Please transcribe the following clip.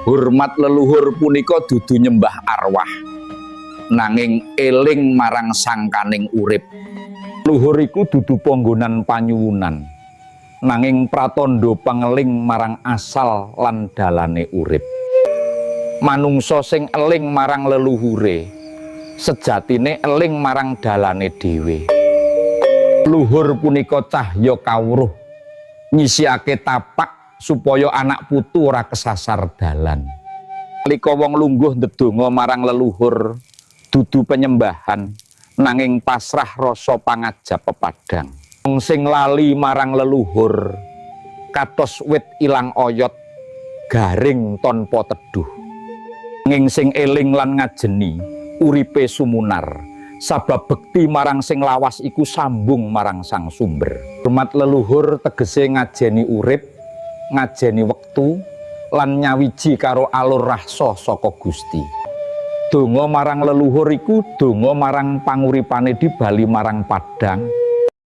Hormat leluhur punika dudu nyembah arwah, nanging eling marang sangkaning urip. Luhur iku dudu panggonan panyuwunan, nanging pratandha pangeling marang asal lan dalane urip. Manungsa sing eling marang leluhure, sejatine eling marang dalane dhewe. Luhur punika cahya kawruh, nyisiake tapak supaya anak putu ora kesasar dalan. Nalika wong lungguh ndedonga marang leluhur, dudu penyembahan, nanging pasrah rasa pangajap pepadang. Wong sing lali marang leluhur, kados wit ilang oyot, garing tanpa teduh. Nanging sing eling lan ngajeni, uripe sumunar, sabab bekti marang sing lawas iku sambung marang sang sumber. Hormat leluhur tegese ngajeni urip, ngajeni wektu, lan nyawiji karo alur rasa saka Gusti. Donga marang leluhur iku donga marang panguripane di bali marang padang.